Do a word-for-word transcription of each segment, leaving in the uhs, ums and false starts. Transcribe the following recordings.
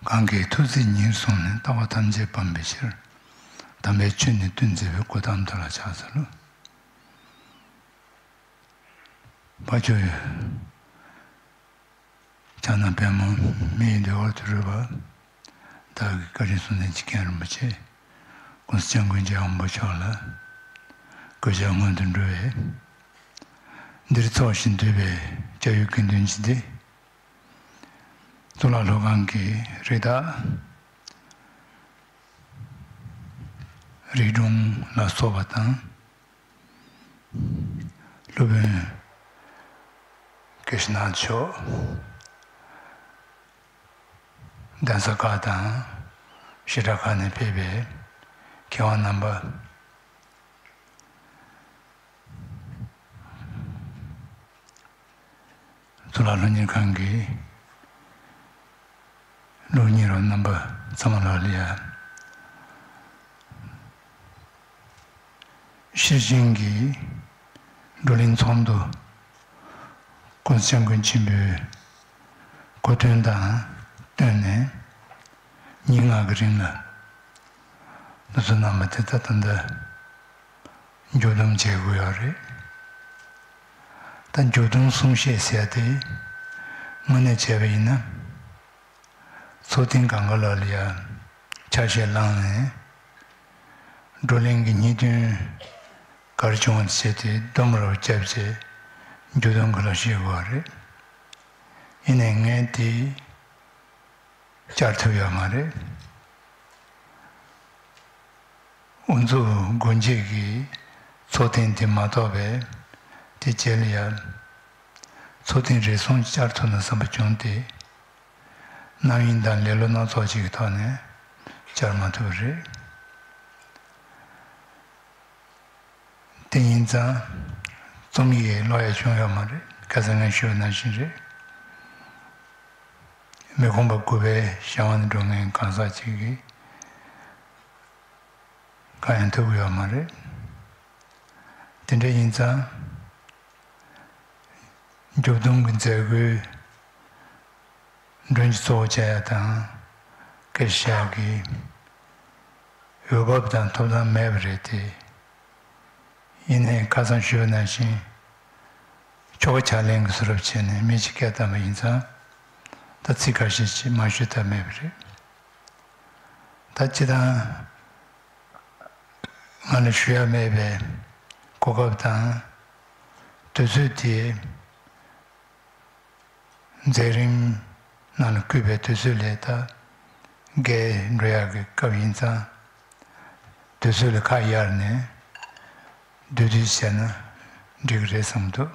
གང་གིས་ཐུགས་བརྩེ་ཉེར་བཟུང་ནས། ལྟ་བ་ཐམས་ཅད་སྤང་བའི་ཕྱིར། དམ་པའི་ཆོས་ནི་སྟོན་མཛད་པའི། གོའུ་ཏམ་དེ་ལ་ཕྱག་འཚལ་ལོ། ཕ་ཆོས་ཕྱག་ན་པདྨོ་མི་ཡི་འདུལ་བར་དུ་གྲུབ་པ། བདག་གི་བཀའ་དྲིན་གསུང་ལྡན་འཇིག་རྟེན་རིན་པོ་ཆེ། ཀུན་བཟང་སྐྱབས་མགོན་རྗེ་དབང་པོ་མཆོག་ལ་གུས་ཕྱག་སྔོན་དུ་འགྲོ་བས། འདིར་ཚོགས་ཞིང་འདུས་པའི་སྐྱབས་ཡུལ་དགེ་འདུན་གྱི་སྡེ། གཙུག་ལག་སློབ་ཁང་གི་རིགས་བདག་རིགས་དྲུང་ལ་སོགས་པ་དང་། སློབ་དཔོན་ཀི་ཤི་ནཱཐ་མཆོག་གདན་ས་ཁག་དང་བཤད་གྲྭ་ཁག་ནས་ཕེབས་པའི་མཁས་དབང་རྣམ་པ། གཙུག་ལག་སློབ་གཉེར་ཁང་གི་སློབ་གཉེར་བ་རྣམ་པ་ཚང་མ་ལ་ལ་ཡ། ཤེར་ཕྱིན་གྱི་བགྲོ་གླེང་ཚོགས་འདུ་ཀུན་བཟང་སྐྱབས་མགོན་ཆེན་པོའི་གོ་སྟོན་དང་བསྟུན་ནས་ཉིན་ལྔ་གི་རིང་ལ་འདུ་འཛོམས་གནང་བ་དེ་ད་ལྟ་འདི་མཇུག་བསྡོམས་བྱེད་དགོས་ཡོད་རེད། ད་མཇུག་བསྡོམས་གསུང་བཤད་ཟེར་ཡ་དེ་དངོས་གནས་བྱས་པ་ཡིན་ན། ཚོགས་ཐེངས་སྒང་ག་ལ་ལ་ཡ་ཆ་ཤས་བླངས་ནས། བགྲོ་གླེང་གི་སྙིང་དོན་ག་རེ་བྱུང་བ་བྱས་ཏེ་སྡོམ་རོགས་བརྒྱབ་བྱས་མཇུག་སྡོམ་ག་ལ་བྱེད་དགོས་པ་རེད། ཡིན་ནའི་ངས་དེ་བཅར་ཐུབ་ཡོད་མ་རེད། དབུ་འཛུགས་སྒོ་འབྱེད་ཀྱི་ཚོགས་ཐེངས་དེ་མ་གཏོགས་པའི་དེ་རྗེས་ལ་ཡ་ཚོགས་ཐེངས་རེ་ཟུང་བཅར་ཐུབ་ན་བསམ་པ་བྱུང་སྟེ། རྣམ་གཡེང་དང་ལེ་ལོ་སྣ་ཚོགས་ཅིག་གི་ཐོག་ནས་བཅར་མ་ཐུབ་པ་རེད། དེ་ཡིན་ཙང་རྩོམ་ཡིག་ཀློག་ཡ་བྱུང་ཡོད་མ་རེད། ཁ་སང་ངས་ཞུས་པ་ནང་བཞིན་རེད། མི་ཁོམ་པ་དགུ་པའི་གཞན་དབང་དུ་འགྲོ་མཁན་གང་ཟག་ཅིག་གིས་གང་ཡང་ཐུབ་ཀྱི་ཡོད་མ་རེད། དེ་འདྲ་ཡིན་ཙང་མཇུག་བསྡོམས་ཀྱི་མཛད་སྒོའི་མགྲོན་གྱི་གཙོ་བོ་བྱ་ཡ་དང་སྐད་ཆ་བཤད་ཡ་གི་འོས་བབ་དང་ཐོབ་ཐང་མེད་པ་རེད་དེ། ཡིན་ནའི་ཁ་སང་ཞུས་པ་ནང་བཞིན་ཆོ་ག་ཕྱག་ལེན་གྱི་བཟོ་འདྲ་བྱས་ནས་མི་གཅིག་སྐད་བཏང་བ་ཡིན་ཙང་ད་ཚིག་ཁ་ཤས་ཅིག་མ་ཞུས་ཐབས་མེད་པ་རེད། ད་སྤྱིར་བཏང་ང་ལ་ཞུ་ཡ་མེད་པའི་གོ་སྐབས་དང་དུས་ཚོད་དེ། མཛད་རིམ་ནང་ལ་བསྐུལ་བའི་དུས་ཚོད་ལས་ད་བརྒལ་འགྲོ་ཡག་གི་སྐབས་ཡིན་ཙང་། དུས་ཚོད་ལ་ཁ་གཡར་ནས་བསྡུས་བསྡུས་བྱས་ན་འགྲིག་གི་རེད་བསམ་འདུག་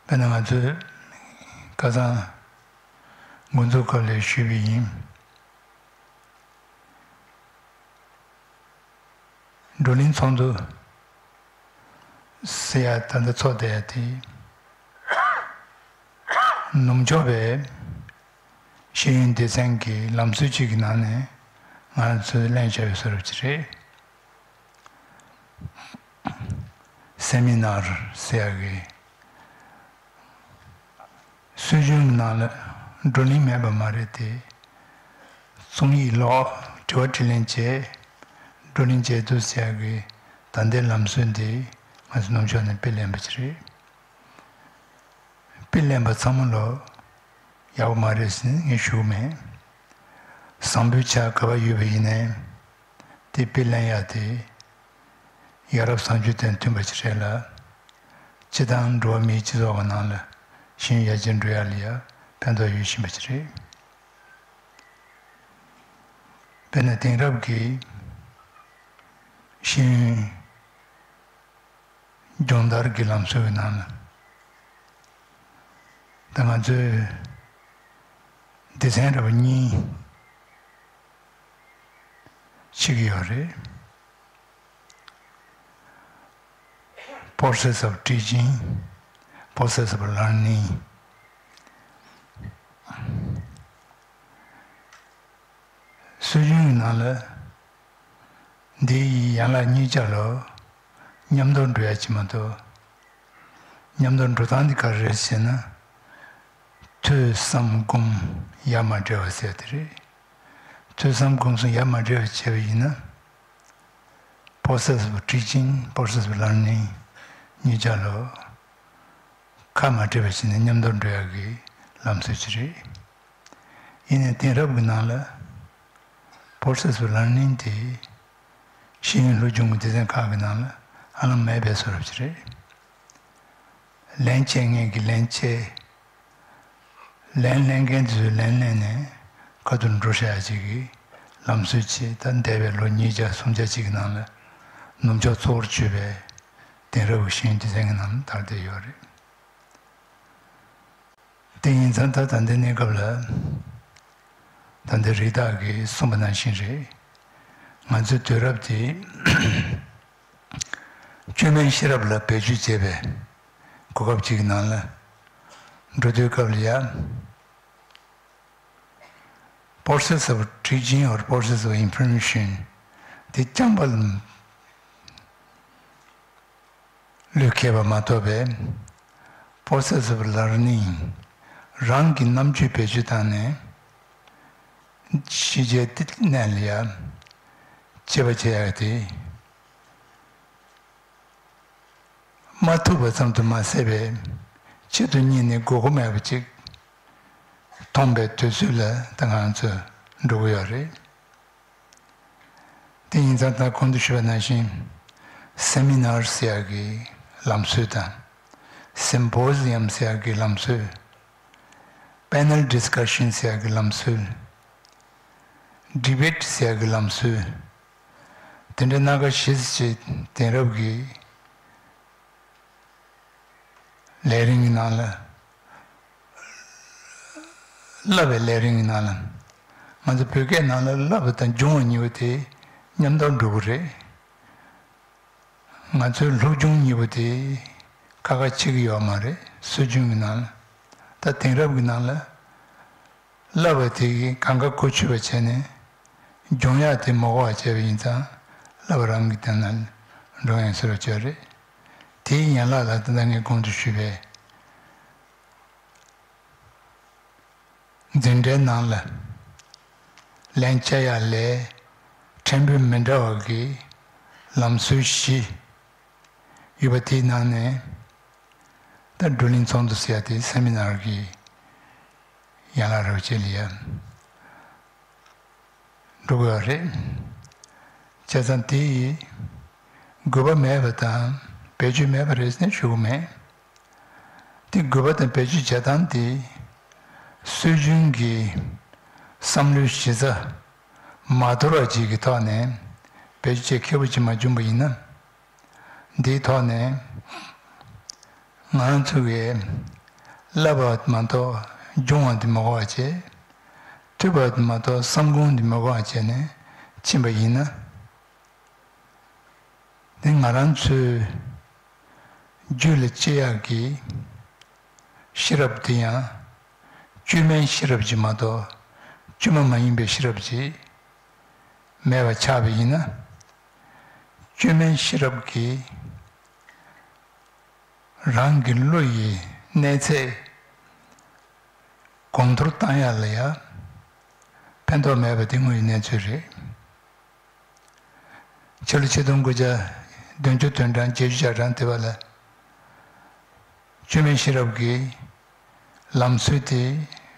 དཔེར་ན་ང་ཚོས་ཁ་སང་འགོ་འཛུགས་སྐབས་ལ་ཞུས་པ་ཡིན། བགྲོ་གླེང་ཚོགས་འདུ་ཟེར་ཡ་ད་ལྟ་ཚོགས་བསྡད་ཡ་དེ། ནུབ་ཕྱོགས་པའི་ཤེས་ཡོན་སྡེ་ཚན་གྱི་ལམ་སྲོལ་གཅིག་གི་ནང་ནས་ང་ཚོས་ལེན་བྱས་པའི་བཟོ་འདྲ་ཅིག་རེད། སེ་མི་ནར་ཟེར་ཡ་གི་སྲོལ་རྒྱུན་གྱི་ནང་ལ་བགྲོ་གླེང་མེད་པ་མ་རེད་དེ། རྩོམ་ཡིག་ཀློག་དྲི་བ་དྲིས་ལན་བྱེད། བགྲོ་གླེང་བྱེད་དུས་ཟེར་ཡ་གི་ད་ལྟའི་ལམ་སྲོལ་འདི་ང་ཚོ་ནུབ་ཕྱོགས་ནས་དཔེ་ལེན་པ་ཅིག་རེད། དཔེ་ལེན་པ་ཚང་མ་ལོ་ཡག་པོ་མ་རེད་ཟེར་ནས་ངས་ཞུ་གི་མེད། བཟང་པོའི་ཆ་ག་པར་ཡོད་པ་ཡིན་ནའི་དེ་དཔེ་ལེན་ཡ་དེ་ཡ་རབས་བཟང་སྤྱོད་དང་མཐུན་པ་ཅིག་རེད་ལ། སྤྱི་དང་འགྲོ་བ་མིའི་སྤྱི་ཚོགས་ཀྱི་ནང་ལ་ཤེས་ཡོན་ཡར་རྒྱས་འགྲོ་ཡ་ལ་ཡ་ཕན་ཐོགས་ཡོད་བཞིན་པ་ཅིག་རེད། དཔེར་ན་དེང་རབས་ཀྱི་ཤེས་ཡོན་སྦྱོང་བརྡར་གྱི་ལམ་སྲོལ་གྱི་ནང་ལ་ད་ང་ཚོས་སྡེ་ཚན་ར་བ་གཉིས་ཕྱེ་གི་ཡོད་རེད། Process of teaching, process of learning. སྲོལ་རྒྱུན་གྱི་ནང་ལ་འདི་ཡི་ཡན་ལག་གཉིས་ཆ་ལ་མཉམ་དུ་འགྲོ་ཡ་ཅིག་མ་གཏོགས། མཉམ་དུ་འགྲོ་སྟངས་འདི་ག་རེ་རེད་ཟེར་ན། ཐོས་བསམ་སྒོམ་ཡ་མ་བྲལ་བ་ཟེར་དེ་རེད། ཐོས་བསམ་སྒོམ་གསུམ་ཡ་མ་བྲལ་བ་བྱས་པ་ཡིན་ན། process of teaching, process of learning གཉིས་ཆ་ལོ། ཁ་མ་བྲལ་བ་བྱས་ནས་མཉམ་དུ་འགྲོ་ཡག་གི་ལམ་སྲོལ་ཅིག་རེད། ཡིན་ནའི་དེང་རབས་ཀྱི་ནང་ལ་process of learning དེ་ཤེས་ཡོན་སློབ་སྦྱོང་གི་སྡེ་ཚན་ཁག་གི་ནང་ལ་ཧ་ལམ་མེད་པའི་བཟོ་འདྲ་ཅིག་རེད། ལན་བྱེད་མཁན་གྱིས་ལན་བྱས། ལན་ལེན་མཁན་དེ་ཚོས་ལན་ལེན་ནས་ཁ་ཐུག་འགྲོ་བྱ་ཡག་ཅིག་གི་ལམ་སྲོལ་ཅིག་ད་འདས་པའི་ལོ་ཉིས་བརྒྱ་སུམ་བརྒྱ་ཅིག་གི་ནང་ལ་ནུབ་ཕྱོགས་གཙོ་བོར་གྱུར་པའི་དེང་རབས་ཀྱི་ཤེས་ཡོན་སྡེ་ཚན་གྱི་ནང་ལ་དར་བསྡད་ཡོད་རེད། དེ་ཡིན་ཙང་ད་ད་ལྟའི་གནས་སྐབས་ལ་ད་ལྟའི་རིགས་བདག་གིས་གསུངས་པ་ནང་བཞིན་རེད། ང་ཚོའི་དུས་རབས་དེ་བཅོས་མའི་ཤེས་རབ་ལ་བེད་སྤྱོད་བྱེད་པའི་གོ་སྐབས་ཅིག་གི་ནང་ལ་འགྲོ་དུས་སྐབས་ལ་ཡ། process of teaching or process of information དེ་རྐྱང་པ་ལ་བློས་འཁེལ་བ་མ་གཏོགས་པའི་process of learning རང་གི་རྣམ་དཔྱོད་བེད་སྤྱོད་བཏང་ནས་ཤེས་བྱའི་གནས་ལ་ཡ་དཔྱད་པ་བྱེད་ཡག་དེ། མ་ཐུབ་པ་ཙམ་དུ་མ་ཟད་པའི་ཆེད་དུ་གཉེར་ནས་དགོས་མཁོ་མེད་པ་ཅིག་མཐོང་པའི་དུས་ཚོད་ལ་ད་ང་ཚོ་འགྲོ་གི་ཡོད་རེད། དེ་ཡིན་ཙང་ད་གོང་དུ་ཞུས་པ་ནང་བཞིན་seminar ཟེར་ཡག་གི་ལམ་སྲོལ་དང་symposium ཟེར་ཡག་གི་ལམ་སྲོལ། panel discussion ཟེར་ཡག་གི་ལམ་སྲོལ། debate ཟེར་ཡག་གི་ལམ་སྲོལ། དེ་འདྲའི་སྣ་ཁ་བཞི་ཙམ་ཅིག་དེང་རབས་ཀྱི་ལས་རིམ་གྱི་ནང་ལ། བསླབ་པའི་ལས་རིམ་གྱི་ནང་ལ། ང་ཚོ་བོད་སྐད་ནང་ལ་བསླབ་པ་དང་སྦྱོང་བ་གཉིས་པོ་དེ་མཉམ་དུ་འགྲོ་གི་རེད། ང་ཚོའི་སློབ་སྦྱོང་གཉིས་པོ་དེ་ཁ་ཁ་ཕྱེ་གི་ཡོད་མ་རེད། སྲོལ་རྒྱུན་གྱི་ནང་ལ། ད་དེང་རབས་ཀྱི་ནང་ལ་བསླབ་པ་དེ་གི་གང་ག་གོ་ཆོད་པ་བྱས་ནས་སྦྱོང་ཡག་དེ་མ་གོ་བ་བྱས་པ་ཡིན་ཙང་བསླབ་པ་རང་གི་སྟེང་ན་འགྲོ་ཡང་ཟེར་བ་བྱས་རེད། དེའི་ཡན་ལག་ལ་ད་ལྟ་ངས་གོང་དུ་ཞུས་པའི་འཛིན་གྲྭའི་ནང་ལ་ལན་བྱ་ཡག་ལས་ཕྲན་བུ་མི་འདྲ་བ་གི་ལམ་སྲོལ་བཞི་ཡོད་པ་དེའི་ནང་ནས་ད་བགྲོ་གླེང་ཚོགས་འདུ་ཟེར་ཡག་དེ་སེ་མི་ནར་གི་ཡན་ལག་རེད་བྱས་ལ་ཡ། འགྲོ་དགོས་པ་རེད། བྱས་ཙང་དེ་ཡི་དགོས་པ་མེད་པ་དང་བེད་སྤྱོད་མེད་པ་རེད་ཟེར་ནས་ཞུ་གི་མེད། དེ་དགོས་པ་དང་བེད་སྤྱོད་བྱེད་སྟངས་དེ་སྲོལ་རྒྱུན་གྱི་བསམ་བློའི་གཞི་རྩ་མ་དོར་བ་ཅིག་གི་ཐོག་ནས་བེད་སྤྱོད་བྱེད་མཁས་པོ་ཅིག་མ་བྱུང་པ་ཡིན་ན། འདིའི་ཐོག་ནས་ང་ཚོ་གིས་བསླབ་པ་མ་གཏོགས་སྦྱོང་བ་འདི་མ་གོ་བ་བྱས། ཐོས་པ་མ་གཏོགས་བསམ་ཁུངས་འདི་མ་གོ་བ་བྱས་ནས་ཕྱིན་པ་ཡིན་ན། འདི་ང་རང་ཚོའི་རྒྱུད་ལ་སྐྱེ་ཡག་གི་ཤེས་རབ་དེ་ཡང་བཅོས་མའི་ཤེས་རབ་ཅིག་མ་གཏོགས་བཅོས་མ་མ་ཡིན་པའི་ཤེས་རབ་ཅིག་མེད་པ་ཆགས་པ་ཡིན་ན། བཅོས་མའི་ཤེས་རབ་ཀྱིས་རང་གི་བློ་ཡི་གནས་ཚད་གོང་མཐོར་བཏང་ཡག་ལ་ཡང་ཕན་ཐོགས་མེད་པ་དེ་དངོས་ཡོད་གནས་ཚུལ་རེད། ཕྱི་ལོ་ཆིག་སྟོང་དགུ་བརྒྱ་བདུན་ཅུ་དོན་གྲངས་བརྒྱད་ཅུ་གྱ་གྲངས་དེ་བ་ལ། བཅོས་མའི་ཤེས་རབ་ཀྱི་ལམ་སྲོལ་དེ་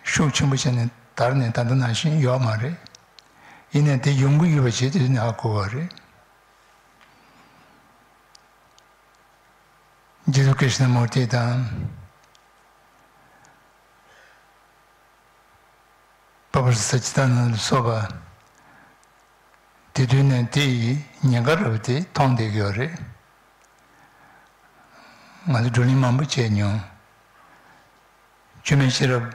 ཤུགས་ཆེན་པོ་བྱས་ནས་དར་ནས་ད་ལྟ་ནང་བཞིན་ཡོད་མ་རེད། ཡིན་ནའི་དེ་ཡོང་གི་ཡོད་པ་ཞིག་དེ་ནས་ཧ་གོ་བ་རེད། རྗེ་བཙུན་ཀྲིཤ་ན་མུར་ཏི་དང་། པ་པར་ས་ཅི་ཏ་ན་ལ་སོགས་པ། དེ་དུས་ནས་དེ་ཡི་ཉེན་ཁ་རབ་དེ་མཐོང་བསྡད་ཀྱི་ཡོད་རེད། ང་ཚོ་བགྲོ་གླེང་མང་པོ་བྱས་མྱོང་། བཅོས་མའི་ཤེས་རབ་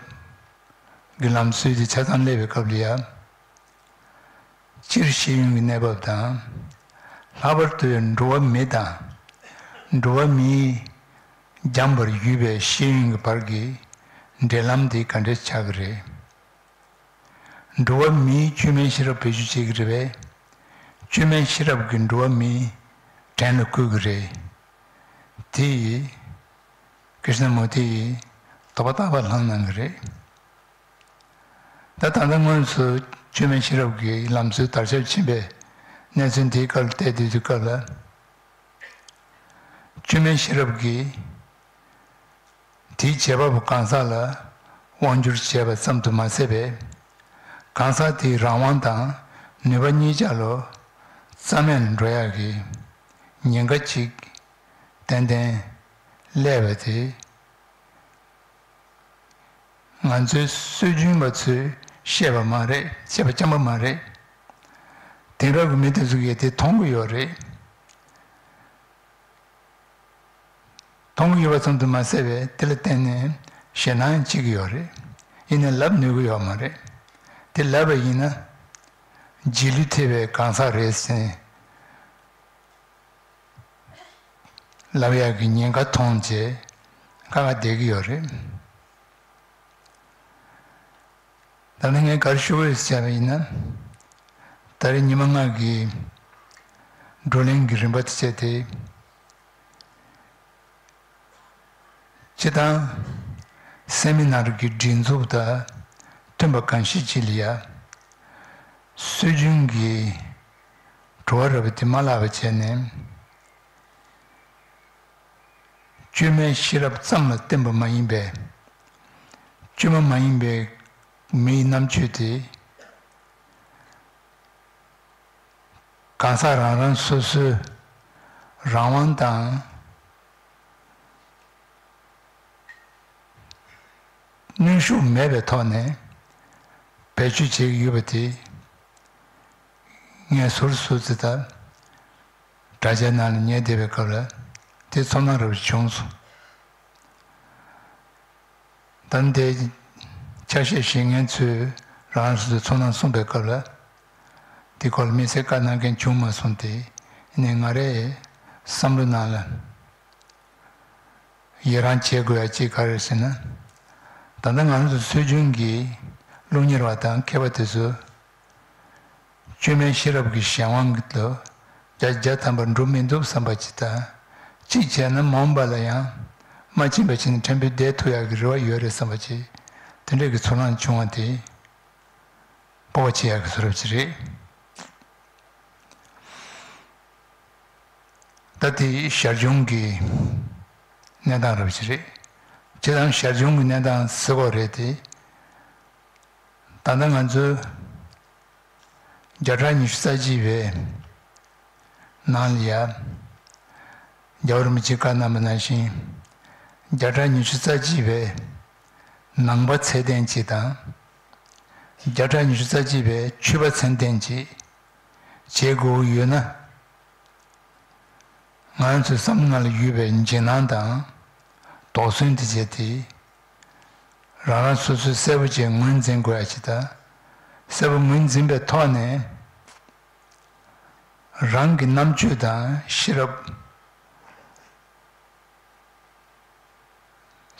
ཀྱི་ལམ་སྲོལ་དེ་ཆ་ཚང་སླེབས་པའི་སྐབས་ལ་ཡ། སྤྱིར་ཤེས་ཡོན་གྱི་གནས་བབ་དང་། ལྷག་པར་དུ་འགྲོ་བ་མི་དང་། འགྲོ་བ་མིའི་སྦྱངས་པར་གྱུར་པའི་ཤེས་ཡོན་གྱི་བར་གྱི་འབྲེལ་ལམ་དེ་ག་འདྲས་ཆགས་ཀྱི་རེད། འགྲོ་བ་མིའི་བཅོས་མའི་ཤེས་རབ་བེད་སྤྱོད་བྱེད་ཀྱི་རེད་པས། བཅོས་མའི་ཤེས་རབ་ཀྱིས་འགྲོ་བ་མིའི་བྲན་ལ་བཀོལ་གྱི་རེད། དེ་ཡིས་ ཀྲི་ཤི་ན་མུར་ཏི་ཡིས་དོགས་པ་རྟག་པར་ལངས་གནང་གི་རེད། ད་ད་ལྟ་དངོས་སུ་བཅོས་མའི་ཤེས་རབ་ཀྱི་ལམ་སྲོལ་དར་ཁྱབ་ཕྱིན་པའི་གནས་ཚུལ་འདིའི་སྐོར་ལ་བལྟས་དུས་དུས་སྐབས་ལ། བཅོས་མའི་ཤེས་རབ་ཀྱིས་དེའི་བྱེད་པ་པོ་གང་ཟག་ལ་དབང་བསྒྱུར་བྱས་པ་ཙམ་དུ་མ་ཟད་པས། གང་ཟག་དེའི་རང་དབང་དང་ནུས་པ་གཉིས་ཆ་ལོ་རྩ་མེད་ལ་འགྲོ་ཡག་གི་ཉེན་ཁ་ཅིག་ཏན་ཏན་སླེབས་པ་དེ། ང་ཚོའི་སྲོལ་རྒྱུན་པ་ཚོས་ཤེས་པ་མ་རེད། ཤེས་པ་རྐྱང་པ་མ་རེད། དེང་རབས་ཀྱི་མི་དེ་ཚོ་གིས་དེ་མཐོང་གི་ཡོད་རེད། མཐོང་གི་ཡོད་པ་ཙམ་དུ་མ་ཟད་པས་དེ་ལ་བརྟེན་ནས་ཞེད་སྣང་སྐྱེ་གི་ཡོད་རེད། ཡིན་ནའི་ལབ་ནུས་ཀྱི་ཡོད་མ་རེད། དེ་ལབ་པ་ཡིན་ན་རྗེས་ལུས་ཐེབས་པའི་གང་ཟག་རེད་ཟེར་ནས་ལབ་ཡག་གི་ཉེན་ཁ་མཐོང་བྱས་ཁ་ཁ་བསྡད་ཀྱི་ཡོད་རེད། ད་ནི་ངས་ག་རེ་ཞུ་དགོས་ཟེར་བ་ཡིན་ན། ད་རེས་ཉི་མ་ལྔ་གི་བགྲོ་གླེང་གི་རིམ་པ་དེ་བྱས་ཏེ། སྤྱིར་བཏང་སེ་མི་ནར་གྱི་སྒྲིག་འཛུགས་དང་མཐུན་པ་གང་ཞིག་ཅིག་ལ་ཡ། སྲོལ་རྒྱུན་གྱི་བྲོ་བ་རབ་དེ་མ་བརླག་པ་བྱས་ནས། བཅོས་མའི་ཤེས་རབ་ཙམ་ལ་བརྟེན་པ་མ་ཡིན་པའི། བཅོས་མ་མ་ཡིན་པའི་མིའི་རྣམ་དཔྱོད་དེ། གང་ཟག་རང་རང་སོ་སོའི་རང་དབང་དང་། གནོན་ཤུགས་མེད་པའི་ཐོག་ནས་བེད་སྤྱོད་བྱེད་ཀྱི་ཡོད་པ་དེ། ངས་ཟུར་ཟུར་ཙི་ལྟར་དྲ་རྒྱའི་ནང་ལ་ཉན་བསྡད་པའི་སྐབས་ལ་དེ་ཚོར་སྣང་རབ་བྱུང་སོང་། ད་ལྟའི་ཆ་ཤས་བཞེས་མཁན་ཚོས་རང་རང་སོ་སོའི་ཚོར་སྣང་གསུངས་པའི་སྐབས་ལ། དེ་སྐོར་ལ་དམིགས་བསལ་བཀའ་གནང་མཁན་བྱུང་མ་སོང་སྟེ། ཡིན་ནའི་ང་རའི་བསམ་བློ་ནང་ལ་ཡི་རང་བྱེད་དགོས་ཡ་གཅིག་ག་རེ་ཟེར་ན། ད་ལྟ་ང་ཚོ་སྲོལ་རྒྱུན་གྱི་ལུགས་གཉེར་བ་དང་མཁས་པ་དེ་ཚོ། བཅོས་མའི་ཤེས་རབ་ཀྱི་གཞན་དབང་གི་ལོ་བརྒྱ་བརྒྱ་ཐམ་པ་འགྲུབ་མི་འདུག་བསམ་པ་ཅིག་དང་། གཅིག་བྱས་ན་མ་འོངས་པ་ལ་ཡང་མ་ཕྱིན་པ་ཕྱིན་ཕྲན་བུ་བསྡད་ཐུབ་ཡག་གི་རེ་བ་ཡོད་རེད་བསམ་པ་ཅིག་དེ་འདྲས་ཀྱི་ཚོར་སྣང་བྱུང་བ་དེ་སྤོབས་པ་བྱེད་ཡག་གི་བཟོ་འདྲ་ཅིག་རེད། ད་དེ་ཞར་བྱུང་གི་གནས་སྟངས་འདྲ་པོ་ཅིག་རེད། སྤྱིར་བཏང་ཞར་བྱུང་གི་གནས་སྟངས་ཟེར་དགོས་རེད་དེ། ད་ལྟ་ང་ཚོའི་བརྒྱ་ཕྲག་ཉི་ཤུ་རྩ་གཅིག་པའི་ནང་ལ་ཡ། རྒྱལ་བ་རིན་པོ་ཆེས་བཀའ་གནང་བ་ནང་བཞིན། བརྒྱ་ཕྲག་ཉི་ཤུ་རྩ་གཅིག་པའི་ནང་པ་ཚད་ལྡན་ཅིག་དང་། བརྒྱ་ཕྲག་ཉི་ཤུ་རྩ་གཅིག་པའི་ཆོས་པ་ཚད་ལྡན་ཅིག་བྱེད་དགོས་ཡོད་ན། ང་རང་ཚོའི་བསམ་བློ་ནང་ལ་ཡོད་པའི་འཇིགས་སྣང་དང་དོགས་ཟོན་དེ་བྱས་ཏེ། རང་རང་སོ་སོས་གསལ་པོ་བྱས་ངོས་འཛིན་དགོས་ཡ་ཅིག་དང་། གསལ་པོ་ངོས་འཛིན་པའི་ཐོག་ནས། རང་གི་རྣམ་དཔྱོད་དང་ཤེས་རབ།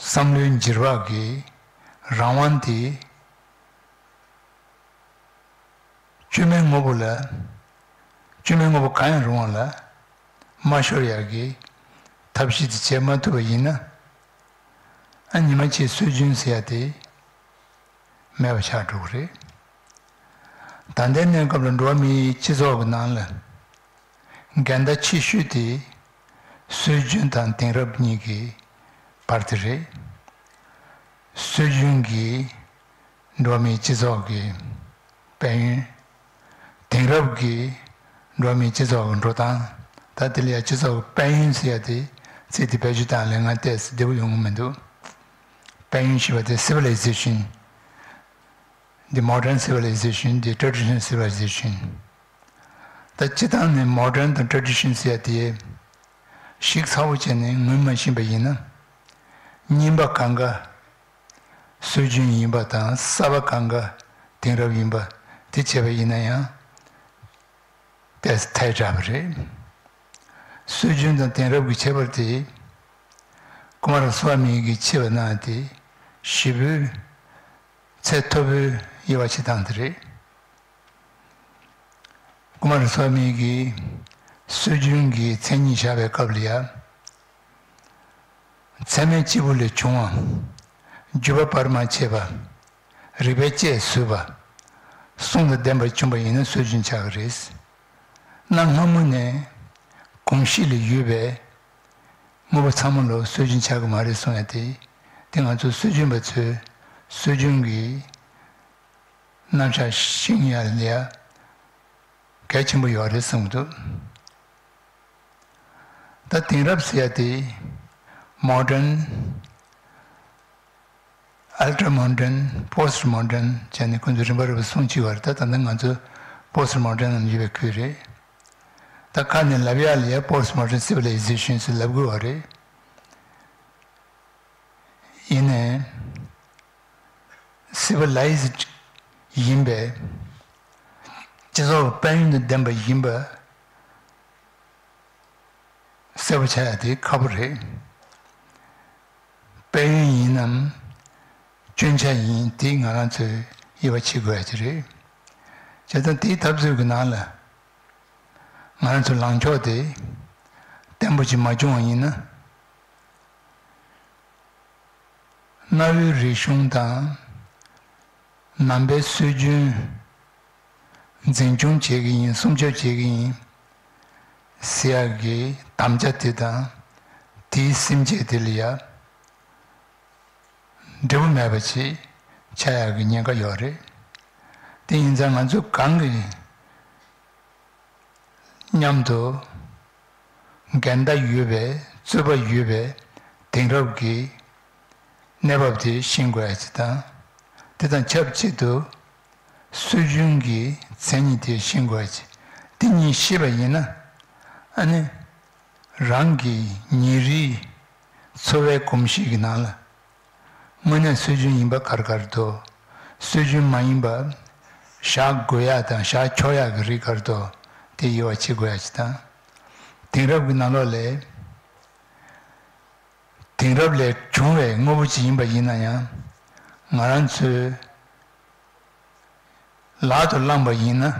བསམ་བློའི་འགྱུར་བག་གི་རང་དབང་དེ། བཅོས་མའི་དངོས་པོ་ལ། བཅོས་མའི་དངོས་པོ་གང་ཡང་རུང་བ་ལ་མ་ཤོར་ཡག་གི་ཐབས་ཤེས་དེ་བྱེད་མ་ཐུབ་པ་ཡིན་ན། ཨ་ཉི་མ་གཅིག་སྲོལ་རྒྱུན་ཟེར་ཡ་དེ་མེད་པ་ཆགས་འགྲོ་གི་རེད། ད་ལྟའི་གནས་སྐབས་ལ་འགྲོ་བ་མིའི་སྤྱི་ཚོགས་ཀྱི་ནང་ལ་འགལ་ཟླ་ཆེ་ཤོས་དེ་སྲོལ་རྒྱུན་དང་དེང་རབས་གཉིས་ཀྱི་བར་དེ་རེད། སྲོལ་རྒྱུན་གྱི་འགྲོ་བ་མིའི་སྤྱི་ཚོགས་ཀྱི་དཔལ་ཡོན། དེང་རབས་ཀྱི་འགྲོ་བ་མིའི་སྤྱི་ཚོགས་ཀྱི་འགྲོ་སྟངས། ད་དེ་ལ་ཡང་སྤྱི་ཚོགས་ཀྱི་དཔལ་ཡོན་ཟེར་ཡ་དེ་ཚིག་དེ་བེད་སྤྱོད་བཏང་ལས་ང་ཏོག་ཙམ་བདེ་པོ་ཡོང་གི་མི་འདུག་དཔལ་ཡོན་ཞེས་པ་དེ་civilization, the modern civilization, the traditional civilization. ད་སྤྱིར་བཏང་ནས་modern དང་tradition ཟེར་ཡ་དེ་ཞིབ་ཚགས་པོ་བྱས་ནས་ངོས་མ་ཟིན་པ་ཡིན་ན། རྙིང་པ་གང་ག་སྲོལ་རྒྱུན་ཡིན་པ་དང་གསར་པ་གང་ག་དེང་རབས་ཡིན་པ་དེ་བྱས་པ་ཡིན་ན་ཡང་ཏོག་ཙམ་ཐལ་དྲགས་པ་རེད། སྲོལ་རྒྱུན་དང་དེང་རབས་ཀྱི་ཁྱད་པར་དེ་ཀུ་མཱ་ར་སྭ་མི་གིས་ཕྱེ་བ་ན་དེ་ཞེ་པོའི་ཚད་མཐོ་པོའི་དབྱེ་བ་ཕྱེ་སྟངས་དེ་རེད། ཀུ་མཱ་ར་སྭ་མི་གིས་སྲོལ་རྒྱུན་གྱི་མཚན་ཉིད་བཞག་པའི་སྐབས་ལ་ཡང་། ཚད་མའི་སྐྱེས་བུ་ལས་བྱུང་བ། བརྒྱུད་པ་བར་མ་ཆད་པ། རིགས་པས་དཔྱད་བཟོད་པ། གསུང་དང་ལྡན་པ་བྱུང་བ་ཡིན་ན་སྲོལ་རྒྱུན་ཆགས་ཀྱི་རེད། གནའ་སྔ་མོ་ནས་གོམས་གཤིས་ལ་ཡོད་པའི་དངོས་པོ་ཚང་མ་ལོ་སྲོལ་རྒྱུན་ཆགས་ཀྱི་མ་རེད་གསུང་ཡ་དེ། དེ་ང་ཚོ་སྲོལ་རྒྱུན་པ་ཚོས་སྲོལ་རྒྱུན་གྱི་རྣམ་གཞག་ཤེས་ཡ་ལ་ཡ་གལ་ཆེན་པོ་ཡོད་རེད་བསམ་གྱི་འདུག་ད་དེང་རབས་ཟེར་ཡ་དེ། མོ་ཌན། ཨལ་ཊ་མོ་ཌན། པོ་སི་ཊི་མོ་ཌན་བྱས་ནས་ཁོང་ཚོས་རིམ་པ་རིམ་པ་གསུང་བྱེད་པ་རེད། ད་ད་ལྟ་ང་ཚོ་པོ་སི་ཊི་མོ་ཌན་ནང་ཡོད་པའི་ཁུལ་རེད། ད་ཁ་ནས་ལབ་ཡ་ལ་ཡ་པོ་སི་ཊི་མོ་ཌན་སི་ཝི་ལའི་ཟེ་ཤན་ཟེར་ལབ་དགོས་པ་རེད། ཡིན་ནའི། སི་ཝི་ལའི་ཛི་ཡིན་པས། སྤྱི་ཚོགས་དཔལ་ཡོན་དང་ལྡན་པ་ཡིན་པ་གསལ་པོ་ཆགས་ཡ་དེ་ཁག་པོ་རེད། དཔལ་ཡོན་ཡིན་ནམ། སྐྱོན་ཆ་ཡིན་དེ་ང་རང་ཚོས་དབྱེ་བ་ཕྱེ་དགོས་ཡ་ཅིག་རེད། བྱས་ཙང་དེའི་འཐབ་རྩོད་ཀྱི་ནང་ལ་ང་རང་ཚོའི་ལངས་ཕྱོགས་དེ་བརྟན་པོ་ཅིག་མ་བྱུང་བ་ཡིན་ན། གནའ་བོའི་རིག་གཞུང་དང་། ནང་པའི་སྲོལ་རྒྱུན་འཛིན་སྐྱོང་བྱེད་ཀྱི་ཡིན། སྲུང་སྐྱོབ་བྱེད་ཀྱི་ཡིན་ཟེར་ཡག་གི་དམ་བཅའ་དེ་དང་། དེའི་སེམས་བསྐྱེད་དེ་ལ་ཡ་འབྲས་བུ་མེད་པ་ཅིག་ཆགས་ཡག་གི་ཉེན་ཁ་ཡོད་རེད། དེ་ཡིན་ཙང་ང་ཚོ་གང་གི་མཉམ་དུ་འགལ་ཟླ་ཡོད་པའི་རྩོད་པ་ཡོད་པའི་དེང་རབས་ཀྱི་གནས་བབ་དེ་ཤེས་དགོས་ཡ་ཅིག་དང་། དེ་དང་ཆབས་ཅིག་ཏུ་སྲོལ་རྒྱུན་གྱི་མཚན་ཉིད་དེ་ཤེས་དགོས་ཡ་ཅིག་དེ་གཉིས་ཤེས་པ་ཡིན་ན། ཨ་ནི་རང་གི་ཉིན་རེའི་འཚོ་བའི་གོམས་གཤིས་ཀྱི་ནང་ལ། དངོས་གནས་སྲོལ་རྒྱུན་ཡིན་པ་ག་རེ་ག་རེ་འདུག་སྲོལ་རྒྱུན་མ་ཡིན་པ་བཞག་དགོས་ཡ་དང་བཞག་ཆོག་ཡ་གི་རིགས་ག་རེ་འདུག་དེ་དབྱེ་བ་ཕྱེ་དགོས་ཡ་ཅིག་དང་། དེང་རབས་ཀྱི་ནང་ལོགས་ལ། དེང་རབས་ལས་བྱུང་བའི་དངོས་པོ་ཅིག་ཡིན་པ་ཡིན་ན་ཡང་། ང་རང་ཚོའི་ལག་ཏུ་བླངས་པ་ཡིན་ན།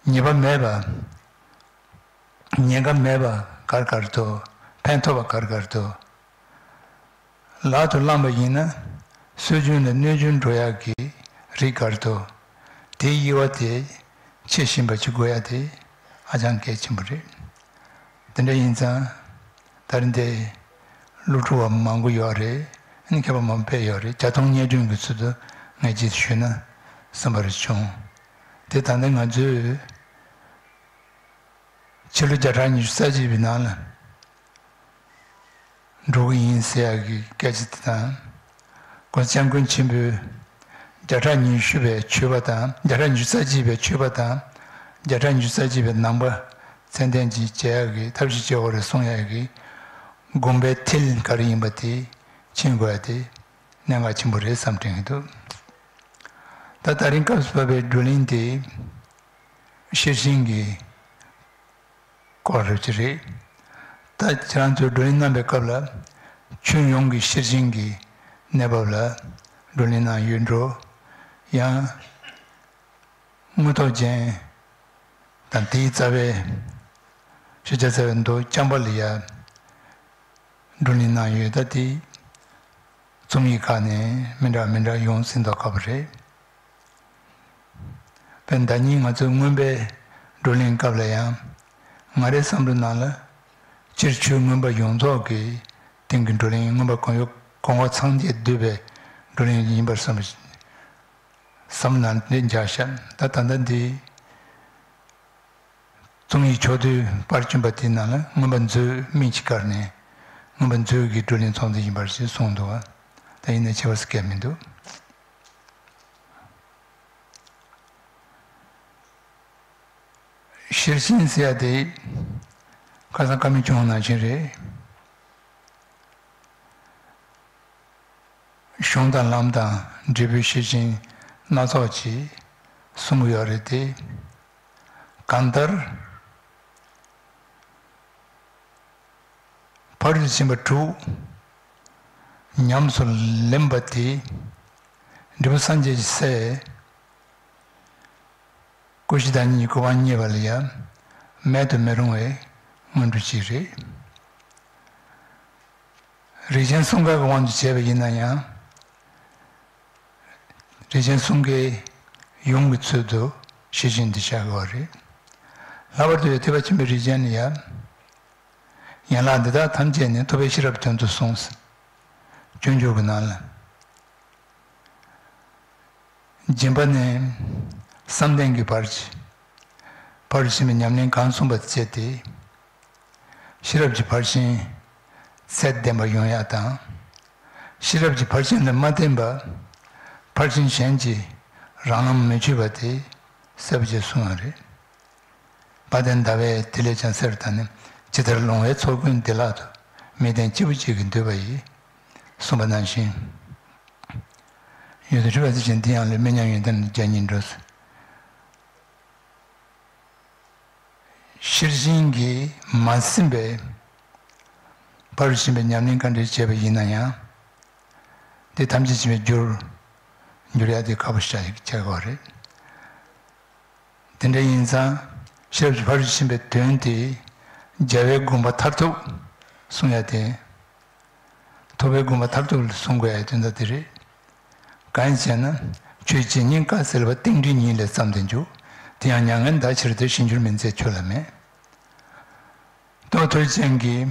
ཉེས་པ་མེད་པ། ཉེན་ཁ་མེད་པ་ག་རེ་ག་རེ་འདུག་ཕན་ཐོགས་པ་ག་རེ་ག་རེ་འདུག་ལག་ཏུ་བླངས་པ་ཡིན་ན། སྲོལ་རྒྱུན་ལ་གནོད་སྐྱོན་འགྲོ་ཡག་གི་རིགས་ག་རེ་འདུག་དེའི་དབྱེ་བ་དེ་ཕྱེ་བཞིན་པ་ཅིག་དགོས་ཡ་དེ་ཧ་ཅང་གལ་ཆེན་པོ་རེད། དེ་འདྲ་ཡིན་ཙང་། ད་རིང་འདིར་སློབ་ཕྲུག་པ་མང་པོ་ཡོད་རེད། ཨ་ནི་མཁས་པ་མང་པོ་ཕེབས་ཡོད་རེད། བརྒྱ་སྟོང་སྙན་སྒྲོན་གྱི་ཚུལ་དུ་ངས་ཅིག་ཞུས་ན་བསམ་པ་རེ་བྱུང་། དེ་ད་ལྟ་ང་ཚོས་ཕྱི་ལོ་བརྒྱ་ཕྲག་ཉི་ཤུ་རྩ་གཅིག་པའི་ནང་ལ་འགྲོ་གི་ཡིན་ཟེར་ཡག་གི་སྐད་ཆ་དེ་དང་། སྐུ་ཚེ་སྐྱབས་མགོན་ཆེན་པོས་བརྒྱ་ཕྲག་ཉི་ཤུ་པའི་ཆོས་པ་དང་། བརྒྱ་ཕྲག་ཉི་ཤུ་རྩ་གཅིག་པའི་ཆོས་པ་དང་། བརྒྱ་ཕྲག་ཉི་ཤུ་རྩ་གཅིག་པའི་ནང་པ་ཚད་ལྡན་ཅིག་བྱེད་ཡག་གི་ཐབས་ཤེས་བྱེད་དགོས་རེད་གསུང་ཡག་གི་དགོངས་པའི་མཐིལ་ག་རེ་ཡིན་པ་དེ་ཕྱིན་དགོས་ཡ་དེ་གནད་འགག་ཆེན་པོ་རེད་བསམ་དྲན་གྱི་འདུག་ད་ད་རིང་སྐབས་སུ་བབས་པའི་བགྲོ་གླེང་དེ་ཤེར་ཕྱིན་གྱི་སྐོར་རེད་ཅི་རེད། ད་ཁྱེད་རང་ཚོས་བགྲོ་གླེང་གནང་པའི་སྐབས་ལ་ཁྱོན་ཡོངས་ཀྱི་ཤེར་ཕྱིན་གྱི་གནས་བབ་ལ་བགྲོ་གླེང་གནང་ཡོད་འགྲོ། ཡང་དངོས་ཐོག་ཅན་དང་དེའི་རྩ་བའི་ཤེས་བྱ་རྩ་བའི་མདོ་རྐྱང་པ་ལ་ཡ་བགྲོ་གླེང་གནང་ཡོད། ད་དེ་རྩོམ་ཡིག་ཁག་ནས་མི་འདྲ་མི་འདྲ་ཡོང་སྲིད་མདོག་ཁ་པོ་རེད། དཔེར་ན་ཟླ་ཉིན་ང་ཚོའི་མངོན་པའི་བགྲོ་གླེང་སྐབས་ལ་ཡང་། ང་རའི་བསམ་བློའི་ནང་ལ་སྤྱིར་ཆོས་མངོན་པ་ཡོངས་རྫོགས་ཀྱི་སྟེང་གི་བགྲོ་གླེང་། མངོན་པ་གང་ཡོད་གང་གོ་ཚང་བཅས་འདུས་པའི་བགྲོ་གླེང་ཡིན་པར་བསམ། བསམ་ནང་འདི་འཇགས་ཤག་ད་ད་ལྟ་འདི་རྩོམ་ཡིག་ཕྱོགས་བསྡུས་པར་བསྐྲུན་པ་དེའི་ནང་ལ་མངོན་པ་མཛོད་མིང་ཅིག་བཀར་ནས་མངོན་པ་མཛོད་ཀྱི་བགྲོ་གླེང་ཚོགས་འདུ་ཡིན་པར་ཞེས་གསུངས་འདུག་ད་ཡིན་ནའི་ཁྱད་པར་སུ་གང་མི་འདུག་ཤེར་ཕྱིན་ཟེར་ཡ་དེ་ཁ་སང་བཀའ་མོལ་བྱུང་ནང་བཞིན་རེད། གཞུང་དང་ལམ་དང་འབྲས་བུའི་ཤེར་ཕྱིན་སྣ་ཚོགས་ཀྱིས་གསུང་གི་ཡོད་རེད་དེ། གང་ལྟར། ཕ་རོལ་ཏུ་ཕྱིན་པ་དྲུག་ཉམས་སུ་ལེན་པ་དེ་འབྲས་བུ་སངས་རྒྱས་ཀྱི་སའི་ཀུན་གཞི་བདག་ཉིད་ཀྱི་གོ་འཕང་བརྙེས་པ་ལ་ཡང་མེད་དུ་མི་རུང་བའི་སྔོན་འགྲོ་ཅིག་རེད། རིགས་ཅན་གསུམ་ཀ་གི་དབང་དུ་བྱས་པ་ཡིན་ན་ཡང་། རིགས་ཅན་གསུམ་ཀའི་ཡུམ་གྱི་ཚུལ་དུ་ཤེར་ཕྱིན་འདི་བྱ་དགོས་པ་རེད། ལྷག་པར་དུ་ཐེག་པ་ཆེན་པོའི་རིགས་ཅན་ལ་ཡང་། ཡན་ལག་འདི་དག་ཐམས་ཅད་ནི་ཐུབ་པའི་ཤེས་རབ་དོན་དུ་གསུངས། སྤྱོད་འཇུག་གི་ནང་ལ། སྦྱིན་པ་ནི་བསམ་གཏན་གྱི་བར་གྱི་ཕ་རོལ་ཕྱིན་པའི་ཉམས་ལེན་གང་གསུངས་པ་བྱས་ཏེ། ཤེས་རབ་ཀྱི་ཕར་ཕྱིན་ཚད་ལྡན་པ་ཡོང་ཡག་དང་། ཤེས་རབ་ཀྱི་ཕར་ཕྱིན་ལ་མ་བརྟེན་པ་ཕར་ཕྱིན་གཞན་གྱི་རང་ལམ་མི་ཆོད་པ་དེ་གསལ་པོ་ཅིག་གསུངས་ཡོད་རེད། དཔལ་ལྡན་ཟླ་བས་དེ་ལས་ཀྱང་གསལ་བར་བསྟན་ནས། ཇི་ལྟར་ལོང་བའི་ཚོགས་ཀུན་བདེ་བླག་ཏུ། མི་ལྡན་སྐྱེས་བུ་གཅིག་གིས་འདུས་པ་ཡིས། གསུངས་པ་ནང་བཞིན། ཡོད་དོ། ཞུ་བ་དེ་བཞིན་དེ་ཡང་ལས་མི་མཉམ་ཡོན་ཏན་བརྒྱ་གཉིས་འགྲོ། ཤེར་ཕྱིན་གྱིས་མ་ཟིན་པའི་ཕ་རོལ་ཕྱིན་པའི་ཉམས་ལེན་ག་འདྲ་བྱས་པ་ཡིན་ན་ཡང་། དེ་ཐམས་ཅད་ཕྱིན་པའི་རྒྱུར་འགྱུར་ཡ་དེ་ཁག་པོ་ཞིག་ཆགས་ཀྱི་ཡོད་རེད། དེ་འདྲ་ཡིན་ཙང་ཤེས་རབ་ཀྱི་ཕ་རོལ་ཕྱིན་པའི་དོན་དེ་རྒྱལ་བའི་དགོངས་པ་མཐར་ཐུག་གསུང་ཡ་དེ། ཐུབ་པའི་དགོངས་པ་མཐར་ཐུག་ལ་གསུང་དགོས་ཡ་དོན་དག་དེ་རེད། གང་ཡིན་ཟེར་ན། ཆོས་ཇི་སྙེད་བཀའ་སྩལ་པ། རྟེན་འབྲེལ་ཉིད་ལས་བརྩམས་ཏེ་འཇུག་དེ་ཡང་མྱ་ངན་འདའ་ཕྱིར་ཏེ། གཞན་འགྱུར་མིན་མཛད་ཁྱོད་ལ་མེད། རྟོགས་ཐོས་ཅན་གྱིས་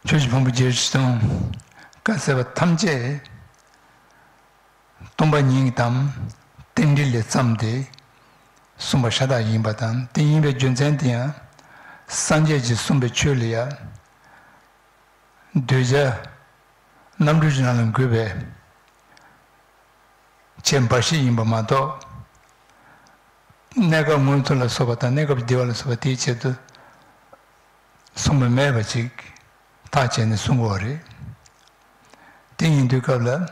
ཆོས་ཀྱི་ཕུང་པོ་བརྒྱད་ཁྲི་སྟོང་བཀའ་སྩལ་པ་ཐམས་ཅད་སྟོང་པ་ཉིད་དམ་རྟེན་འབྲེལ་ལས་བརྩམས་ཏེ་གསུངས་པ་ཤ་སྟག་ཡིན་པ་དང་། དེ་ཡིན་པའི་རྒྱུ་མཚན་དེ་ཡང་སངས་རྒྱས་ཀྱིས་གསུངས་པའི་ཆོས་ལ་ཡང་གདུལ་བྱ་རྣམ་གྲོལ་གྱི་ནང་ལ་འགོད་པའི་ཆེས་འབའ་ཞིག་ཡིན་པ་མ་གཏོགས། གནས་སྐབས་མངོན་མཐོ་ལ་སོགས་པ་དང་། གནས་སྐབས་བདེ་བ་ལ་སོགས་པ་དེའི་ཆེད་དུ་གསུངས་པ་མེད་པ་ཅིག་ཐག་བཅད་ནས་གསུང་དགོས་པ་རེད། དེ་ཡིན་དུས་སྐབས་ལ།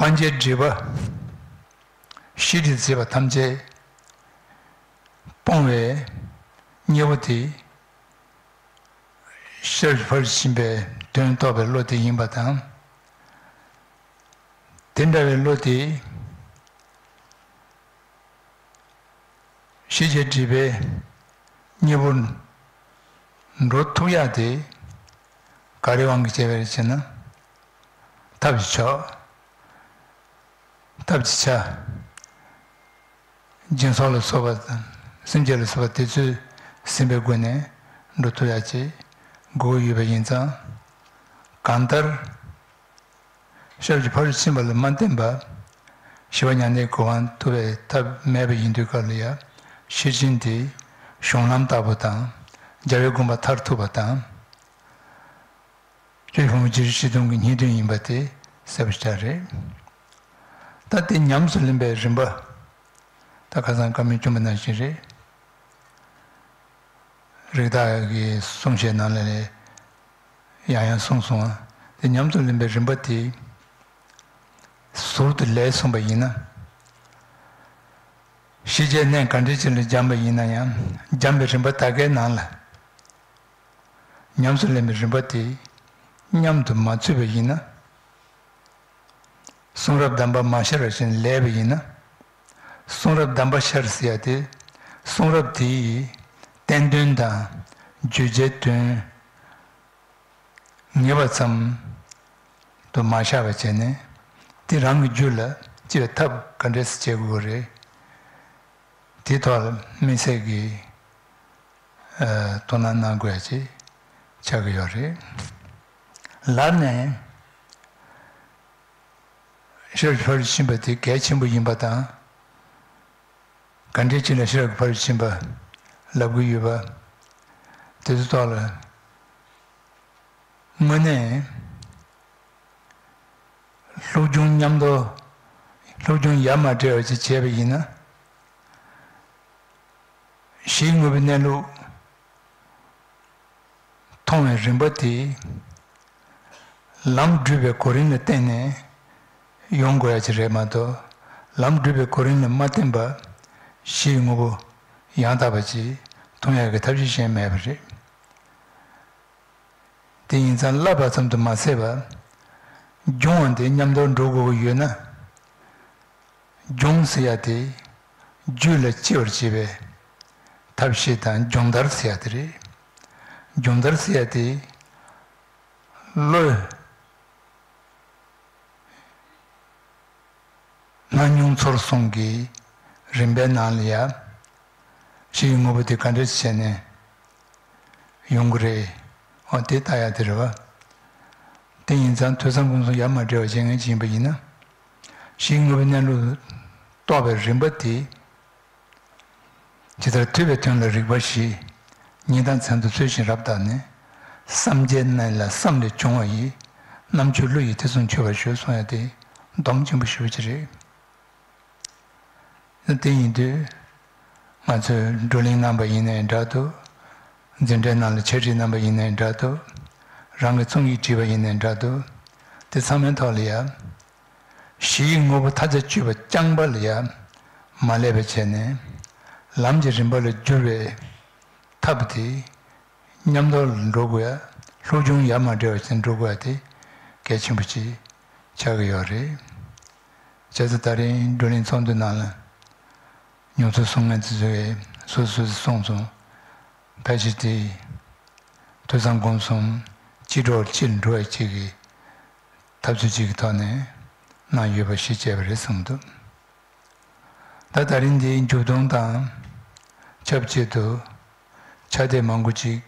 སྤང་བྱའི་སྒྲིབ་པ་ཤེས་སྒྲིབ་ཟེར་བ་ཐམས་ཅད་སྤོང་བའི་གཉེན་པོ་དེ་ཤེས་རབ་ཕར་ཕྱིན་པའི་དོན་རྟོགས་པའི་བློ་དེ་ཡིན་པ་དང་། དེ་འདྲ་བའི་བློ་དེ་ཤེས་བྱའི་སྒྲིབ་པའི་གཉེན་པོར་འགྲོ་ཐུབ་ཡག་དེ་ག་རེ་དབང་གིས་བྱས་པ་རེད་ཟེར་ན། ཐབས་ཀྱི་མཆོག་ཐབས་ཀྱི་ཆ། སྦྱིན་སོགས་ལ་སོགས་པ་དང་། སེམས་བསྐྱེད་ལ་སོགས་པ་དེ་ཚོས་ཟིན་པའི་སྒོ་ནས་འགྲོ་ཐུབ་ཡག་ཅིག་དགོས་ཡོད་པ་ཡིན་ཙང་། གང་ལྟར། ཤེས་རབ་ཀྱི་ཕ་རོལ་ཕྱིན་པ་ལ་མ་བརྟེན་པ། ཞི་བ་མྱང་འདས་གོ་འཕང་ཐོབ་པའི་ཐབས་མེད་པ་ཡིན་དུས་སྐབས་ལ་ཡང་། ཤེར་ཕྱིན་དེ་གཞུང་ལམ་ལྟ་བུ་དང་། རྒྱལ་བའི་དགོངས་པ་མཐར་ཐུག་པ་དང་། ཆོས་ཕུང་པོ་བརྒྱད་ཁྲི་བཞི་སྟོང་གི་སྙིང་དོན་ཡིན་པ་དེ་གསལ་པོ་ཞེ་དྲག་རེད། ད་དེ་ཉམས་སུ་ལེན་པའི་རིམ་པ། ད་ཁ་སང་བཀའ་མོལ་བསྐྱོན་པ་ནང་བཞིན་རེད། རིགས་བདག་གི་གསུང་བཤད་ནང་ལ་ཡང་ཡང་གསུངས་སོང་བ། དེ་ཉམས་སུ་ལེན་པའི་རིམ་པ་དེ་ཟུར་དུ་ལས་གསུངས་པ་ཡིན་ན། ཤེས་བྱའི་གནས་ག་འདྲ་ཅིག་ལ་སྦྱངས་པ་ཡིན་ན་ཡང་། སྦྱངས་པའི་རིམ་པ་དག་གའི་ནང་ལ་ཉམས་སུ་ལེན་པའི་རིམ་པ་དེ་མཉམ་དུ་མ་ཚུད་པ་ཡིན་ན། གསུང་རབ་གདམས་པ་མ་ཤར་བ་བཞིན་ལས་པ་ཡིན་ན། གསུང་རབ་གདམས་པ་ཤར་ཟེར་ཡ་དེ། གསུང་རབ་དེའི་བསྟན་དོན་དང་བརྗོད་བྱའི་དོན་ངེས་པ་ཙམ་དུ་མ་བཞག་པ་བྱས་ནས། དེ་རང་གི་རྒྱུད་ལ་སྐྱེ་བའི་ཐབས་ག་འདྲས་སེ་བྱེད་དགོས་རེད། དེའི་ཐོག་ལ་དམིགས་བསལ་གྱི་ཨ་དོ་སྣང་གནང་དགོས་ཡ་ཅིག་ཆགས་ཀྱི་ཡོད་རེད། ལར་ནས་ཤེས་རབ་ཕར་ཕྱིན་པ་དེ་གལ་ཆེན་པོ་ཡིན་པ་དང་། ག་འདྲས་ཅིག་ལ་ཤེས་རབ་ཕར་ཕྱིན་པ་ལབ་ཀྱི་ཡོད་པ། དེ་ཚོའི་ཐོག་ལ་དངོས་གནས་སློབ་སྦྱོང་མཉམ་དུ། སློབ་སྦྱོང་ཡ་མ་བྲལ་བ་ཅིག་བྱས་པ་ཡིན་ན། གཞིའི་དངོས་པོའི་གནས་ལུགས་མཐོང་བའི་རིམ་པ་དེ་ལམ་བསྒྲུབས་པའི་གོ་རིམ་ལ་བརྟེན་ནས་ཡོང་དགོས་ཡ་ཅིག་རེད་མ་གཏོགས། ལམ་བསྒྲུབས་པའི་གོ་རིམ་ལ་མ་བརྟེན་པ་གཞིའི་དངོས་པོ་ཡང་དག་པ་ཅིག་མཐོང་ཡ་གི་ཐབས་ཤེས་གཞན་མེད་པ་རེད། དེ་ཡིན་ཙང་བསླབ་པ་ཙམ་དུ་མ་ཟད་པར། སྦྱོང་བ་འདི་མཉམ་དུ་འགྲོ་དགོས་ཀྱི་ཡོད་ན། སྦྱོང་ཟེར་ཡ་དེ་རྒྱུད་ལ་སྐྱེ་བར་བྱེད་པའི་ཐབས་ཤེས་དང་སྦྱོང་བརྡར་ཟེར་ཡ་དེ་རེད། སྦྱོང་བརྡར་ཟེར་ཡ་དེ་བློའི་སྣང་མྱོང་ཚོར་གསུམ་གྱི་རིམ་པའི་ནང་ལ་ཡ། གཞི་ཡི་དངོས་པོ་དེ་ག་འདྲ་བྱས་ནས་ཡོང་གི་རེད། འོ་དེ་ལྟ་ཡ་དེ་རེད་བ། དེ་ཡིན་ཙང་ཐོས་བསམ་སྒོམ་གསུམ་ཡ་མ་བྲལ་བ་བྱེད་མཁན་ཅིག་ཡིན་པ་ཡིན་ན། གཞི་ཡི་དངོས་པོའི་གནས་ལུགས་རྟོགས་པའི་རིམ་པ་དེ། ཇི་ལྟར་ཐོས་པའི་དོན་ལ་རིགས་པ་བཞི། གཉིས་དང་མཚན་དུ་ཚུལ་བཞིན་རབ་བརྟགས་ནས། བསམ་བྱའི་གནས་ལ་བསམ་ལས་བྱུང་བ་ཡི། རྣམ་དཔྱོད་བློ་ཡིས་ཐེ་ཚོམ་ཆོད་པར་ཞུ་གསུང་ཡ་དེ་སྡོམ་ཆེན་པོ་ཞེ་པོ་ཅིག་རེད། དེ་ཡིན་དུས། ང་ཚོས་བགྲོ་གླེང་གནང་པ་ཡིན་ནའི་འདྲ་འདུག་འཛིན་གྲྭའི་ནང་ལ་འཆད་ཁྲིད་གནང་པ་ཡིན་ནའི་འདྲ་འདུག་རང་གི་རྩོམ་ཡིག་བྲིས་པ་ཡིན་ནའི་འདྲ་འདུག་དེ་ཚང་མའི་ཐོག་ལ་ཡ། གཞི་ཡི་དངོས་པོ་མཐའ་རྩ་གཅོད་པ་རྐྱང་པ་ལ་ཡ། མ་སླེབས་པ་བྱས་ནས། ལམ་གྱི་རིམ་པ་ལ་བསྒྱུར་བའི་ཐབས་དེ། མཉམ་དུ་འགྲོ་དགོས་ཡ། སློབ་སྦྱོང་ཡ་མ་བྲལ་བ་བྱས་འགྲོ་དགོས་ཡ་དེ་གལ་ཆེན་པོ་ཅིག་ཆགས་ཀྱི་ཡོད་རེད། བྱས་ཙང་ད་རིང་བགྲོ་གླེང་ཚོགས་འདུ་ནང་ལ་མྱོང་ཚོར་གསུང་མཁན་དེ་ཚོས་སོ་སོས་གསུངས་སོང་། ཕལ་ཆེར་དེ་ཐོས་བསམ་སྒོམ་གསུམ་སྤྱི་སྒྲོག་སྤྱིར་འགྲོ་བ་གཅིག་གི་འཐབ་རྩོད་ཅིག་གི་ཐོག་ནས་གནང་ཡོད་པ་ཞིག་བྱས་པ་རེད་བསམ་འདུག་ད་ད་རིང་འདིའི་མཇུག་སྡོམ་དང་ཆབས་ཅིག་ཏུ་ཕྱག་དེབ་མང་པོ་ཅིག་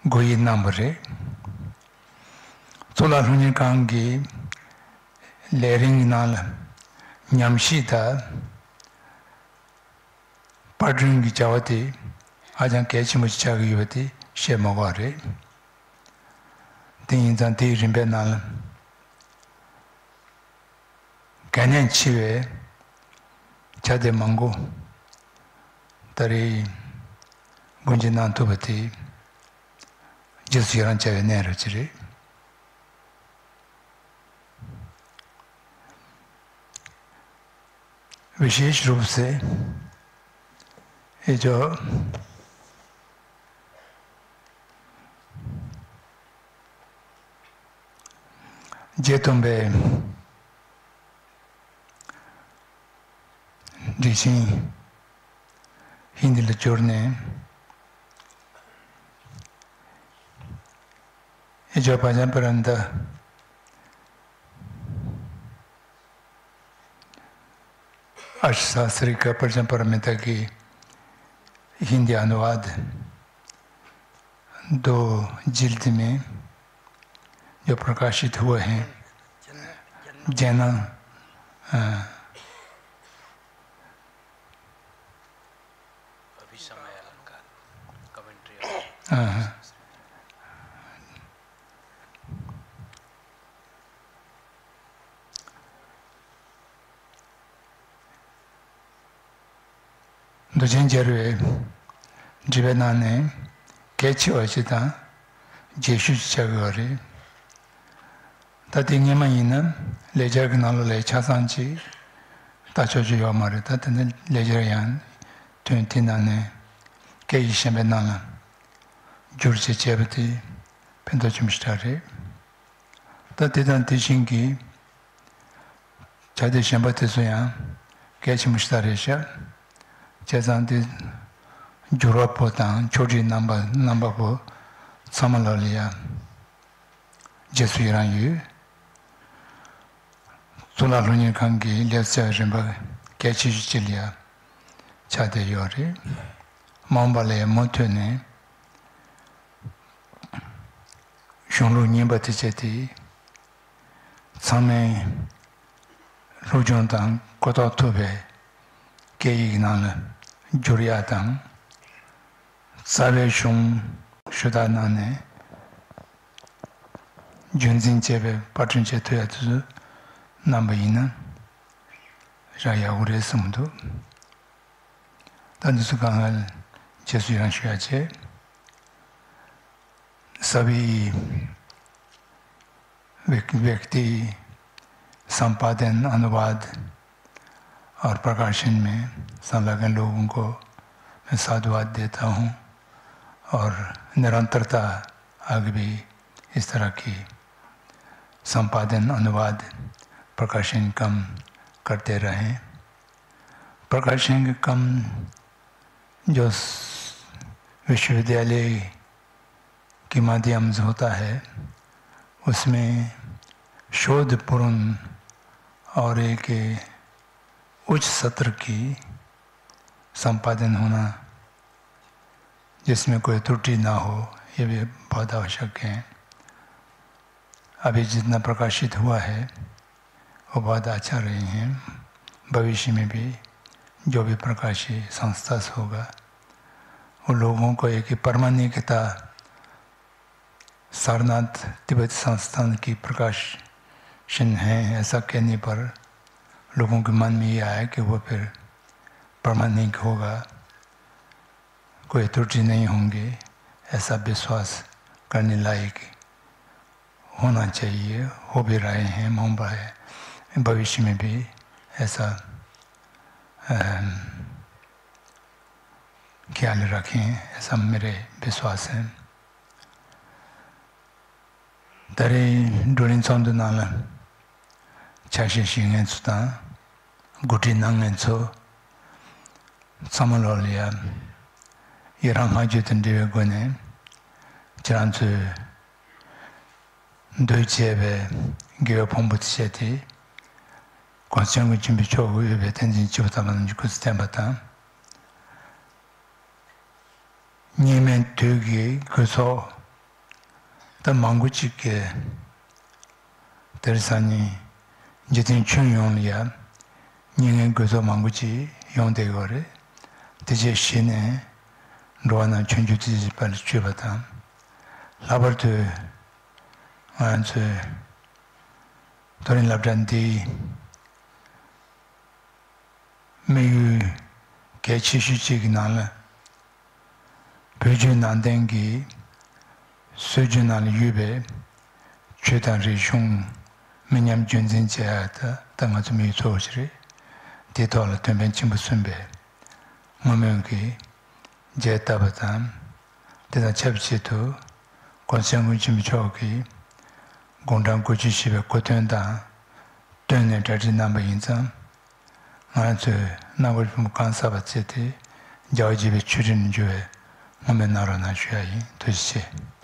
སྒོ་དབྱེ་གནང་བ་རེད། གཙུག་ལག་སློབ་གཉེར་ཁང་གི་ལས་རིམ་གྱི་ནང་ལ་ཉམས་ཞིབ་དང་། པར་སྐྲུན་གྱི་བྱ་བ་དེ་ཧ་ཅང་གལ་ཆེན་པོ་ཞིག་ཆགས་ཀྱི་ཡོད་པ་དེ་བཤད་མ་དགོས་པ་རེད། དེ་ཡིན་ཙང་དེའི་རིམ་པའི་ནང་ལ་གལ་གནད་ཆེ་བའི་ཕྱག་དེབ་མང་པོ་ད་རེས་སྒོ་འབྱེད་གནང་ཐུབ་པ་དེ་རྗེས་སུ་ཡི་རང་བྱ་བའི་གནས་རབ་ཅིག་རེད། विशेष रूप से ये जो རྗེ་སྟོན་པའི་སྒྲིག་ཆེན་ཧིན་དི་ལ་བསྒྱུར་ནས། ये जो भजन परंपरा अष्टशास्त्री का प्रचार परमिता की हिंदी अनुवाद दो जिल्द में जो प्रकाशित हुए हैं, जना, अ, अभिसमय अलंकार, commentary of हाँ, हाँ। མདོ་ཆེན་སྦྱར་བའི་འགྲེལ་པའི་ནང་ནས་གལ་ཆེ་བ་ཞིག་དང་རྒྱས་ཤོས་ཤིག་ཆགས་ཡོད་རེད། ད་དེ་སྔོན་མ་ཡིན་ན་ལེགས་སྦྱར་གྱི་ནང་ལོགས་ལ་ཆ་ཚང་ཅིག་ལྟ་ཆོག་ཆོག་ཡོད་མ་རེད། ད་དེ་ནི་ལེགས་སྦྱར་ཡང་དོན་དེ་ནང་ནས་སྐད་ཡིག་གཞན་པའི་ནང་ལ་བསྒྱུར་བཅོས་བྱས་པ་དེ་ཕན་ཐོགས་ཆེན་པོ་ཞེ་དྲག་རེད། ད་དེ་དང་དེ་བཞིན་གྱི་ཕྱག་དེབ་གཞན་པ་དེ་ཚོ་ཡང་གལ་ཆེན་པོ་ཞེ་དྲག་རེད་ཤག་བྱས་ཙང་དེ་བསྒྱུར་བ་པོ་དང་ཕྱོགས་སྒྲིག་གནང་པ་གནང་པ་པོ་ཚང་མ་ལ་ལ་ཡང་རྗེས་སུ་ཡི་རང་ཡོད། གཙུག་ལག་སློབ་གཉེར་ཁང་གི་ལས་བྱ་རིམ་པ་གལ་ཆེ་ཤོས་ཅིག་ལ་ཡང་ཆགས་བསྡད་ཡོད་རེད། མ་འོངས་པ་ལ་ཡང་མུ་མཐུད་ནས་གཞུང་ལུགས་རྙིང་པ་དེ་བྱས་ཏེ། ཚང་མས་སློབ་སྦྱོང་དང་གོ་རྟོགས་ཐུབ་པའི་སྐད་ཡིག་ནང་ལ་བསྒྱུར་ཡག་དང་། རྩ་བའི་གཞུང་ཞུ་དག་གནང་ནས་རྒྱུན་འཛིན་བྱས་པའི་པར་སྐྲུན་བྱེད་ཐུབ་ཡག་དེ་ཚོ་གནང་པ་ཡིན་ན་ཡག་པོ་རེད་བསམ་གྱི་འདུག་ད་འདི་ཚོ་གང་ག་རྗེས་སུ་ཡི་རང་ཞུ་ཡག་བྱས། सभी व्यक- व्यक्ति संपादन, अनुवाद और प्रकाशन में संलग्न लोगों को मैं साधुवाद देता हूँ और निरंतरता आगे भी इस तरह की संपादन, अनुवाद, प्रकाशन कम करते रहें। प्रकाशन के काम जो विश्वविद्यालय की माध्यम से होता है, उसमें शोधपूर्ण और एक उच्च सत्र की संपादन होना, जिसमें कोई त्रुटि ना हो, ये भी बहुत आवश्यक है। अभी जितना प्रकाशित हुआ है, वो बहुत अच्छा रहे हैं। भविष्य में भी जो भी प्रकाशित संस्था से होगा, उन लोगों को एक प्रमाणिकता, सारनाथ तिब्बत संस्थान की प्रकाशन है, ऐसा कहने पर लोगों के मन में ये आया कि वो फिर प्रमाणिक होगा, कोई त्रुटि नहीं होंगे, ऐसा विश्वास करने लायक होना चाहिए, हो भी रहे हैं, होना है, भविष्य में भी ऐसा, अम, ख्याल रखें, ऐसा मेरे विश्वास है। ད་རེས་བགྲོ་གླེང་ཚོགས་འདུ་ནང་ལ་ཆ་ཤས་བཞེས་མཁན་ཚོ་དང་། འགོ་ཁྲིད་གནང་མཁན་ཚོ་ཚང་མ་ལོག་ལ་ཡ། ཡི་རང་བསྔགས་བརྗོད་དང་འབྲེལ་བའི་སྒོ་ནས། ཁྱེད་རང་ཚོས་འདུས་བྱས་པའི་དགེ་བའི་ཕུང་པོ་དེ་བྱས་ཏེ། གོང་ས་སྐྱབས་མགོན་ཆེན་པོ་མཆོག་གིས་དབུས་པའི་བསྟན་འཛིན་སྐྱེས་བུ་དམ་པ་རྣམས་ཀྱི་སྐུ་ཚེ་བརྟན་པ་དང་། སྙིགས་མའི་དུས་ཀྱི་དགོས་ཚོགས་ད་མང་པོ་ཅིག་གིས། དེར་སང་ཉིན་འཇིག་རྟེན་ཁྱོན་ཡོངས་ལ་ཡ་སྙིགས་མའི་དགོས་ཚོགས་མང་པོ་ཅིག་ཡོང་བསྡད་ཡོད་རེད། དེ་བཅས་གཞི་ནས་འགྲོ་བ་རྣམས་ཆོས་འབྱོར་དེ་བཅས་པ་ལ་སྤྱོད་པ་དང་། ལྷག་པར་དུ་ང་ཚོའི་མཐོ་རིམ་སློབ་གྲྭ་འདིའི་དམིགས་ཡུལ་གལ་ཆེ་ཤོས་གཅིག་གི་ནང་ལ། བོད་བརྒྱུད་ནང་བསྟན་གྱི་སྲོལ་རྒྱུན་ནང་ལ་ཡོད་པའི་ཆོས་དང་རིག་གཞུང་མི་ཉམས་རྒྱུན་འཛིན་བྱེད་ཡ་ད་ད་ང་ཚོ་དམིགས་ཡུལ་གཙོ་བོ་ཞིག་རེད། དེའི་ཐོག་ལ་སྟོན་པ་ཆེན་པོ་གསུམ་པའི་བསྔོ་སྨོན་གྱི་རྒྱས་བཏབ་པ་དང་། དེ་དང་ཆབས་ཅིག་ཏུ་༸གོང་ས་༸སྐྱབས་མགོན་ཆེན་པོ་མཆོག་གིས་དགུང་གྲངས་དགུ་བཅུ་བཞེས་པའི་གོ་སྟོན་དང་བསྟུན་ནས་གྲ་སྒྲིག་གནང་པ་ཡིན་ཙང་། ང་རང་ཚོས་སྣ་སྒོ་ཆེན་པོ་གང་གཟབ་པ་བྱས་ཏེ་རྒྱལ་བ་དགྱེས་པའི་མཆོད་སྤྲིན་འཇུ་བའི་བསྔོ་སྨོན་གནང་རོགས་གནང་ཞུ་ཡ་ཡིན། ཐུགས་རྗེ་ཆེ།